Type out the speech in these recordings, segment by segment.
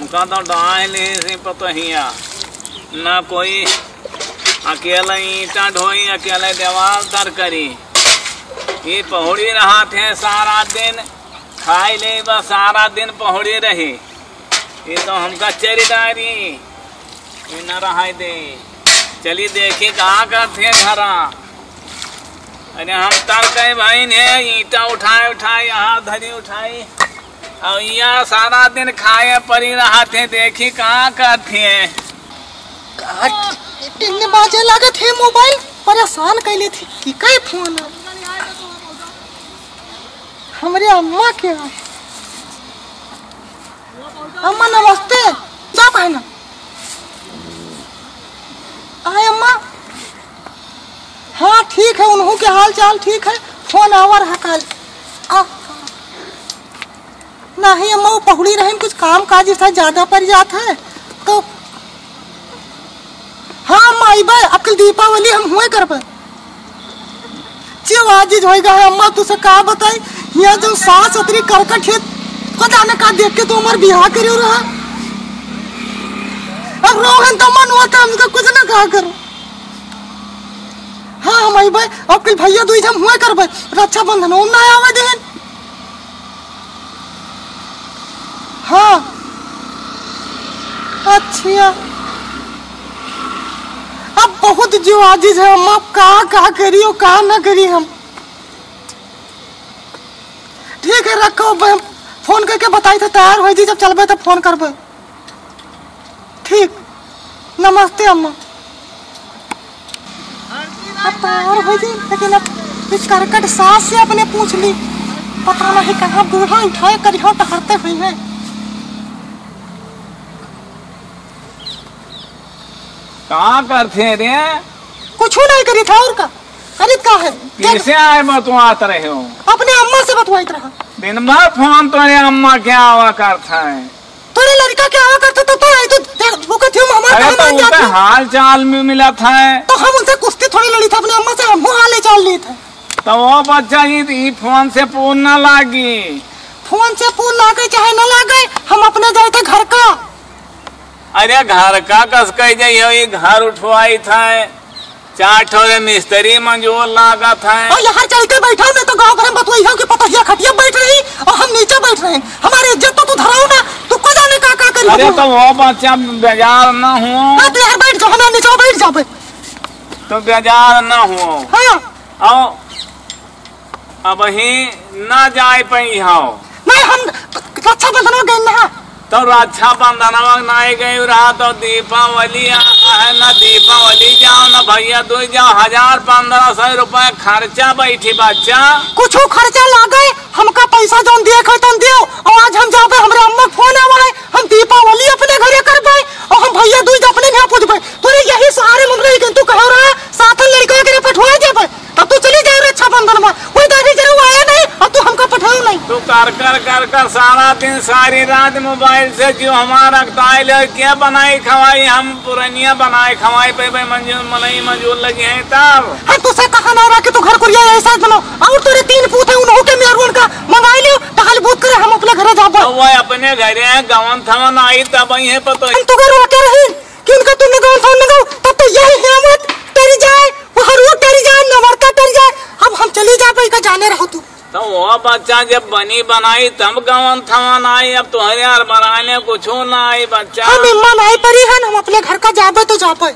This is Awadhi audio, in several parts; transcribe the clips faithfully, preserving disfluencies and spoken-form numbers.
का तो डाल ली सी पतोहिया, ना कोई अकेला ईंटा ढोई, अकेला देवाल तर करी। ई पहुड़ी रहत है सारा दिन, खाई ले बस सारा दिन पहुड़ी रही। ई तो हमका चरी डारी, ई न रहाई दे। चली देखी का करत है घरा। अरे हम तर कहे भाई ने ईंटा उठाए उठाए, यहाँ धरी उठाई, और यहाँ सारा दिन खाए परी रहत है, देखी का करत है। का टिन बाजे लागत है मोबाइल, परेशान कैले थी कि कई फोन है। हमरे अम्मा के है। अम्मा नमस्ते, क्या कहना? आए अम्मा। हाँ ठीक है, उनहू के हाल चाल ठीक है। फोन आवा रहा काल। आ, नहीं अम्मा, वो पहुड़ी रहे, कुछ काम काज ऐसा ज्यादा पड़ जात है तो। हाँ अम्मा, अइबे, अब कल दीपावली हम हुए करबे। जीव आजिज होइगा है अम्मा, तुसे का बताई, यहाँ जो सास अतरी करकट है, पता न का देख के तो हमार बियाह करियो रहा। अब रोहन तो मन होता, हमका कुछ न कहा करो। हाँ, हम अइबे, अब कल भैया दूज हम हुए करबे, रक्षाबंधन ओम ना आवे देहन। हाँ। अच्छा। अब बहुत जीव आजिज है, हम अब का, का करी और का ना करी हम। ठीक है, रखो, अब हम फोन करके बताई थे, तैयार हो जी, जब चलबे तब फोन करबे। ठीक, नमस्ते अम्मा। अब तैयार हो जी, लेकिन अब इस करकट सास से अपने पूछ ली, पता नहीं कहाँ बूढ़ा उठाए करिया टहरते हुए हैं। का करते रे? कुछ नहीं करी था और का, करित का है? कैसे आए बतवात रहे हो? अपने अम्मा से बतवाइत रहा। दिन भर फोन तोरे अम्मा के आवा करत है। तोरे लड़का के आवा करत तो, तो आई तो देख, वो कथियो में हमार अरे काम तो आ उनका जाती। हाल चाल में मिला था। तो हम उनसे कुश्ती थोड़ी लड़ी था, अपने अम्मा से हम हाल चाल ली था। तो वो बच्चा जी, ई फोन से फोन ना लागी। फोन से फोन लागे चाहे ना लागे, हम अपने जाए थे घर का। अरे घर का कस कह जाइयो, ई घर उठवाई था, चार ठो रे मिस्त्री मंजूर लागत है। और यहाँ चल के बैठा, मैं तो गाँव भर में बतवाई हूँ कि पतोहिया खटिया बैठ रही और हम नीचे बैठ रहे हैं। हमारी इज्जत तो तू धराओ ना, तू को जाने का का करी अरे हम। तो वो बच्चा बेजार ना हो। हाँ, तो यहाँ बैठ जाओ, हमारे नीचे बैठ जाओ भाई। तो बेजार ना हो। हाँ। आओ। अबहीं ना जाए पइहो। नहीं, हम रक्षाबंधन में गए ना। तो रक्षाबंधन में नाहीं गए रहा तो दीपावली आ, आ है ना, दीपावली जाओ ना भैया दूज जाओ, हजार पन्द्रह सौ रुपया खर्चा बैठी बच्चा। कुछ खर्चा लागे, हमका पैसा जौन दिए खे तौन दियो, और आज हम जाबे, हमरे अम्मा के फोन आवा है, हम दीपावली अपने घरे करबे, और हम भैया दूज अपने यहाँ पूजबे। तोरे यही सहारे में हम रही गए, तू कहो रहा, साथन लड़का के पठवा देबे। तब तू चली जाए रक्षाबंधन में, कोई दादी जरूर आया नहीं, अब तू हमका पठाओ नहीं। तू कर कर कर कर सारा दिन सारी रात मोबाइल से जो हमारा अगताइल है, क्या बनाई खवाई, हम पुरनिया बनाए खवाए पे, पे मंजूर मनई मंजूर लगी हैं तब। हम तुझसे कहा ना रहा कि तू घर कुरिया ऐसा बनो, और तोरे तीन पूत है, उन्हों के मेहरुन का मंगाई लियो, तो हाल बूत करे हम अपने घरे जाबो। तो वो अपने घरे हैं, गवन थवन आई तब आई है पतो। हम तुके रोके रही कि उनका तू नगौन था नगौ, तब तो यही हियावत टरी जाए, वहाँ रोड टरी जाए, नवरता टरी जाए। अब हम चली जाबे, का जाने रहो तू। तो वो बच्चा जब बनी बनाई तब गवन थवन आई, अब तोहरे यार बनाने कुछो ना आई बच्चा। हम इम्मा नाई परी हन, हम अपने घर का जाबे तो जाबे।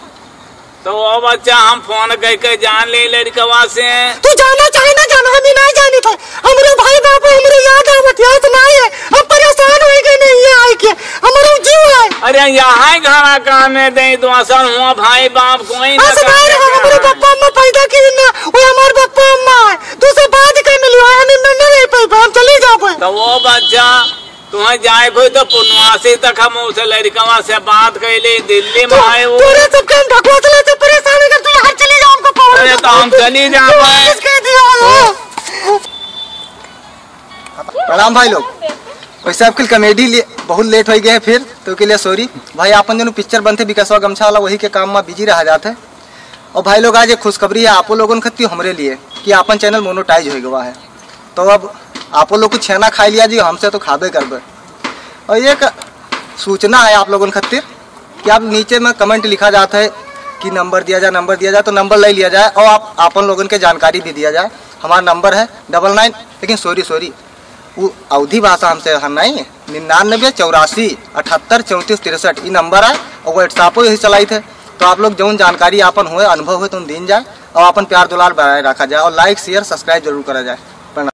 तो वो बच्चा हम फोन कह के जान ले लड़कवा से। तू जाना चाहे ना जाना, हम ही नहीं जानी थे। हमरे भाई बाप हमरे याद आवत, याद नहीं है। हम परेशान हो गए नहीं ये आए के। हमारा जीव है। अरे यहाँ ही घरा काम में दे दो, असल हुआ भाई बाप कोई ना बस काम नहीं है, हमरे करना। पप्पा अम्मा पैदा की ना, वो हमारे पप्पा अम्मा है। तू से बात कर मिली, हम इनमें नहीं रह पाई, हम चली जाबे। तो वो बच्चा, तुम्हें जाए कोई तो पुनवासी तक हम उसे लड़कवा से बात कर ले, दिल्ली में तू, आए वो। तोरे सबके हम ढकवा चले थे, परेशान कर, तू यहाँ चली जाओ, हमको पावर अरे तो हम चली जाबे। किसके दिया हो? प्रणाम भाई लोग। वैसे आपके कॉमेडी लिए बहुत लेट हो गए हैं फिर, तो के लिए सॉरी। भाई आपन जो पिक्चर बनते विकासवा गमछा वाला, वही के काम में बिजी रहा जाते हैं। और भाई लोग, आज एक खुशखबरी है आपो लोगन खत्ती हमरे लिए कि आपन चैनल मोनोटाइज हो गवा है। तो अब आपो लोग कुछ छेना खाई लिया जी, हमसे तो खाबे करबे। और एक सूचना है आप लोगन खातिर कि आप नीचे में कमेंट लिखा जाता है कि नंबर दिया जाए, नंबर दिया जाए, तो नंबर ले लिया जाए और आप आपन लोगन के जानकारी भी दिया जाए। हमारा नंबर है डबल नाइन, लेकिन सॉरी सॉरी, वो अवधी भाषा हमसे हर नहीं, निन्यानवे चौरासी अठहत्तर चौंतीस तिरसठ, ये नंबर है। और WhatsApp-ओ यही चलाई थे, तो आप लोग जौन जानकारी आपन हुए, अनुभव हुए, तुम दीन जाए और अपन प्यार दुलार बनाए रखा जाए और लाइक शेयर सब्सक्राइब जरूर करा जाए।